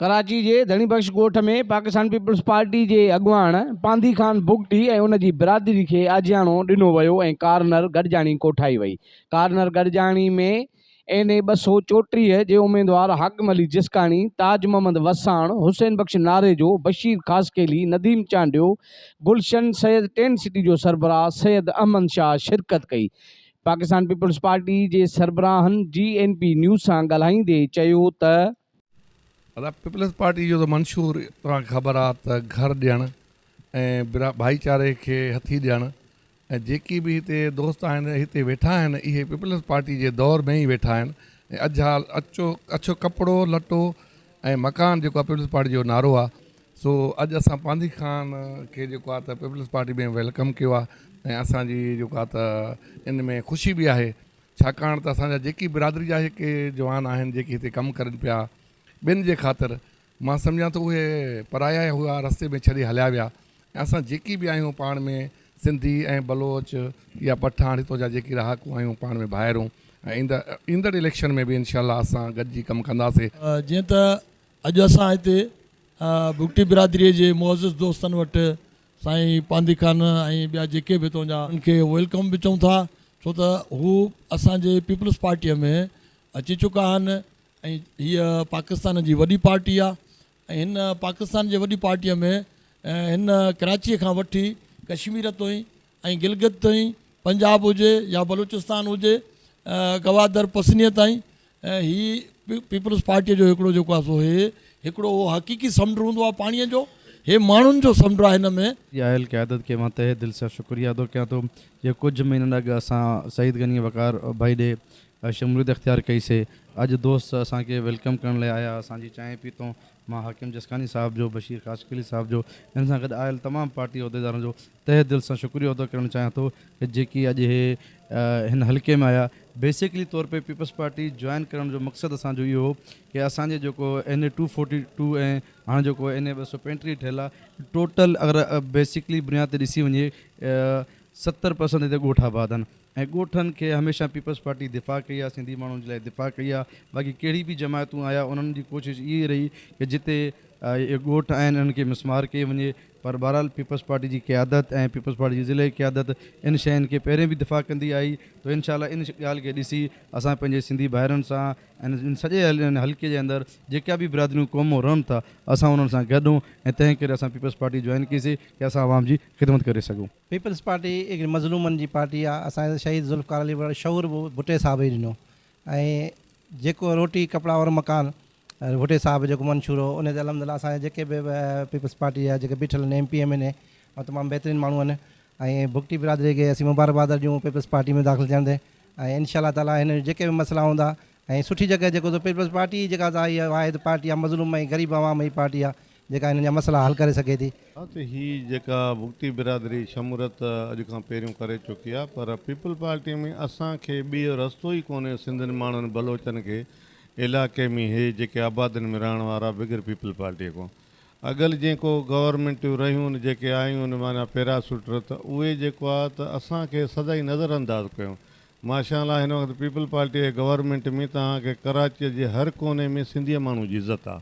ڪراچي جي ڌڻي بخش ڳوٺ ۾ پاڪستان پيپلز پارٽي جي اڳواڻ پانڌي خان بگٽي ۽ ان جي برادري کي آجياڻو ڏنو ويو ۽ ڪارنر گڏجاڻي ڪوٺائي وئي. ڪارنر گڏجاڻي ۾ اين اي 234 جي اميدوار حاڪم علي جسڪاڻي، تاج محمد وساڻ، حسين بخش ناريجو، بشير خاصخيلي، نديم چانڊيو، گلشن سيد ٽين سٽي جو سربراهه سيد احمد شاهه شرڪت ڪئي. پاڪستان پيپلز پارٽي جي سربراهن جي اين پي نيوز سان ڳالهائيندي چيو ته. ادا پيپلز پارٽي جو ته منشور توهان کي خبر آ ته گهر ڏيڻ ۽ ڀائيچاري کي هٿي ڏيڻ ۽ جيڪي به هتي دوست آهن هتي ويٺا آهن اهي پيپلز پارٽي جي دور ۾ ئي ويٺا آهن ۽ اجها اچو اڇو ڪپڙو لٽو ۽ مڪان جيڪو آ پيپلز پارٽي جو نعرو آ سو اڄ اسان پانڌي خان کي جيڪو آ ته پيپلز پارٽي ۾ welcome ڪيو آ ۽ اسان جي جيڪو آ ته ان ۾ خوشي به آهي ڇاڪاڻ ته اسان جا جيڪي برادري جا جيڪي جوان آهن جيڪي هتي ڪم ڪرن پيا ٻين جي خاطر مان سمجهان ٿو اهي پرايا هئا رستي ۾ ڇڏي هليا ويا ۽ اسان جيڪي به آهيون پاڻ ۾ سنڌي ۽ بلوچ يا پٺاڻ هتو جا جيڪي رهاڪو آهيون پاڻ ۾ ڀائر آهيون ۽ ايندڙ اليڪشن ۾ به انشاء الله اسان گڏجي ڪم ڪنداسي. جيئن ته اڄ اسان هتي بگٽي برادريء جي معزز دوستن وٽ سائين پانڌي خان ۽ ٻيا جيڪي به هتان جا انهن کي welcome به چئون ٿا ڇو ته هو اسان جي پيپلز پارٽيء ۾ اچي چڪا آهن ۽ هيء پاڪستان جي وڏي پارٽي آهي ۽ هن پاڪستان جي وڏي پارٽيء ۾ هن ڪراچيء کان وٺي ڪشمير تائين ۽ گلگت تائين پنجاب هجي يا بلوچستان هجي گوادر پسنيء تائين هي پيپلز پارٽيء جو هڪڙو جيڪو آهي سو هي هڪڙو اهو حقيقي سمنڊ هوندو آهي پاڻيء جو، هي ماڻهن جو سمنڊ آهي هن ۾. جي آيل قيادت کي مان تهه دل سان شڪريه ادا ڪيان ٿو جي ڪجهه مهينن اڳ اسان سعيد غني وقار ڀائي ڏي شموليت اختيار ڪئي سي اڄ دوست اسان کي welcome ڪرڻ لاء آيا اسان جي چانهه پيتون مان حاڪم جسڪاڻي صاحب جو بشير خاصخيلي صاحب جو ان سان گڏ آيل تمام پارٽي عهديدارن جو تهه دل سان شڪريو ادا ڪرڻ چاهيان ٿو ته جيڪي اڄ هي هن حلقي ۾ آيا بيسڪلي طور پي پيپلز پارٽي جوائن ڪرڻ جو مقصد اسان جو اهو هو ڪي اسان جي جيڪو N A two forty two ۽ هاڻ جيڪو اين اي 235 ٺهيل آهي ٽوٽل اگر بيسڪلي بنياد تي ڏسي وڃي 70% هتي ڳوٺ آباد آهن ۽ ڳوٺن کي هميشه پيپلز پارٽي دفاع ڪئي آهي سنڌي ماڻهن جي لاء دفاع ڪئي آهي باقي ڪهڙي به جماعتون آيا انهن جي ڪوشش اهي رهي ڪي جتي اهي ڳوٺ آهن انهن کي مسمار ڪئي وڃي پر بهرحال پيپلز پارٽي جي قيادت ۽ پيپلز پارٽي جي ضلعي قيادت ان شين کي پهرين به دفاع ڪندي آئي ته انشاء الله ان ڳالهه کي ڏسي اسان پنهنجي سنڌي ڀائرن سان ۽ ان سڄي حلقي جي اندر جيڪا به برادريون قومون رهن ٿا اسان انهن سان گڏ آهيون ۽ تنهن ڪري اسان پيپلز پارٽي جوائن ڪئي سي ڪي اسان عوام جي خدمت ڪري سگهون. پيپلز پارٽي هڪڙي مظلومن جي پارٽي آ اسان کي شهيد ذوالفقار علي ڀٽو شعور به ڀٽي صاحب ئي ڏنو ۽ جيڪو روٽي ڪپڙا اور مڪان ڀٽي صاحب جيڪو منشور هو ان تي الحمد لله اسان جا جيڪي به پيپلز پارٽي جا جيڪي بيٺل آهن ايم پي ايم اين اي اهي تمام بهترين ماڻهو آهن ۽ بگٽي برادري کي اسين مبارڪباد ٿا ڏيون پيپلز پارٽي ۾ داخل ٿيڻ تي ۽ انشاء الله تعالي هن جا جيڪي به مسئلا هوندا ۽ سٺي جڳهه جيڪو سو پيپلز پارٽي جيڪا سا اها واحد پارٽي آهي مظلوم ۽ غريب عوام جي پارٽي آهي جيڪا هنن جا مسئلا حل ڪري سگهي ٿي. ها ته هي جيڪا بگٽي برادري شمورت اڄ کان پهريون ڪري چڪي آهي پر پيپلز پارٽي ۾ اسان کي ٻيو رستو ئي ڪونهي سنڌين ماڻهن بلوچن کي علائقي ۾ هي جيڪي آبادين ۾ رهڻ وارا بغير پيپلز پارٽيء کان اڳل جين ڪو گورنمينٽيون رهيون جيڪي آيون معنيٰ پيراسوٽر ته اهي جيڪو آ ته اسان کي سدائين نظر انداز ڪيو ماشاء الله هن وقت پيپلز پارٽيء جي گورنمينٽ ۾ توهان کي ڪراچيء جي هر ڪوني ۾ سنڌيء ماڻهو جي عزت آ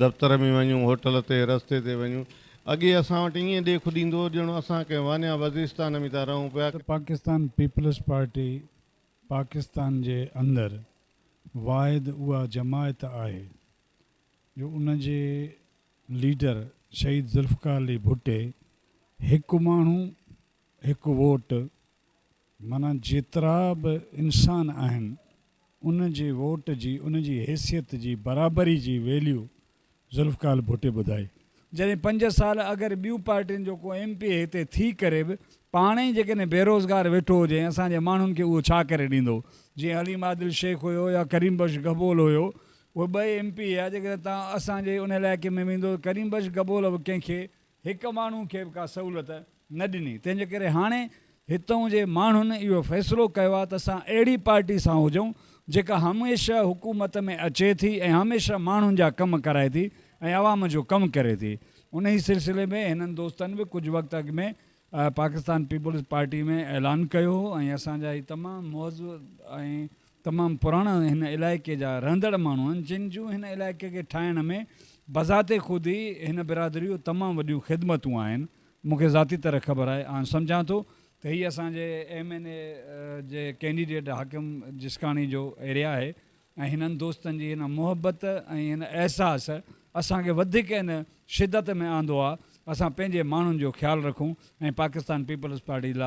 دفتر ۾ وڃون هوٽل تي رستي تي وڃون اڳي اسان وٽ ائين ڏيک ڏيندو هو ڄڻ اسان ڪنهن وانيا وزيرستان ۾ ٿا رهون پيا. ته پاڪستان پيپلز پارٽي پاڪستان جي اندر واحد اها جماعت آهي جو ان جي ليڊر شهيد ذوالفقار علي ڀٽي هڪ ماڻهو هڪ ووٽ معنيٰ جيترا به انسان آهن ان جي ووٽ جي ان جي حيثيت جي برابري جي ويليو ذوالفقار ڀٽي ٻڌائي. جڏهن 5 سال اگر ٻيون پارٽين جو ڪو ايم پي اي هتي ٿي ڪري به پاڻ ئي جيڪڏهن بيروزگار ويٺو هجي ۽ اسان جي ماڻهن کي اهو ڇا ڪري ڏيندو جيئن حليم عادل شيخ هيو يا ڪريم بخش گبول هيو اهي ٻئي ايم پي اي هيا جيڪڏهن توهان اسان جي ان علائقي ۾ ويندو ته ڪريم بخش گبول به ڪنهن کي هڪ ماڻهو کي به ڪا سهولت نه ڏني تنهن جي ڪري هاڻي هتئون جي ماڻهن اهو فيصلو ڪيو آهي ته اسان اهڙي پارٽي سان هجون جيڪا هميشه حڪومت ۾ اچي ٿي ۽ هميشه ماڻهن جا ڪم ڪرائي ٿي ۽ عوام جو ڪم ڪري ٿي انهي سلسلي ۾ هنن دوستن به ڪجهه وقت اڳ ۾ پاڪستان پيپلز پارٽي ۾ اعلان ڪيو هو ۽ اسان جا هي تمام معزز ۽ تمام پراڻا هن علائقي جا رهندڙ ماڻهو آهن جن جون هن علائقي کي ٺاهڻ ۾ بذات خود ئي هن برادري جون تمام وڏيون خدمتون آهن، مون کي ذاتي طرح خبر آهي. آئون سمجهان ٿو ته هي اسان جي ايم اين اي جي ڪينڊيڊيٽ حاڪم جسڪاڻي جو ايريا آهي ۽ هنن دوستن جي هن محبت ۽ هن احساس اسان کي وڌيڪ ان شدت ۾ آندو آهي اسان پنهنجي ماڻهن جو خيال رکون ۽ پاڪستان پيپلز پارٽي لاء.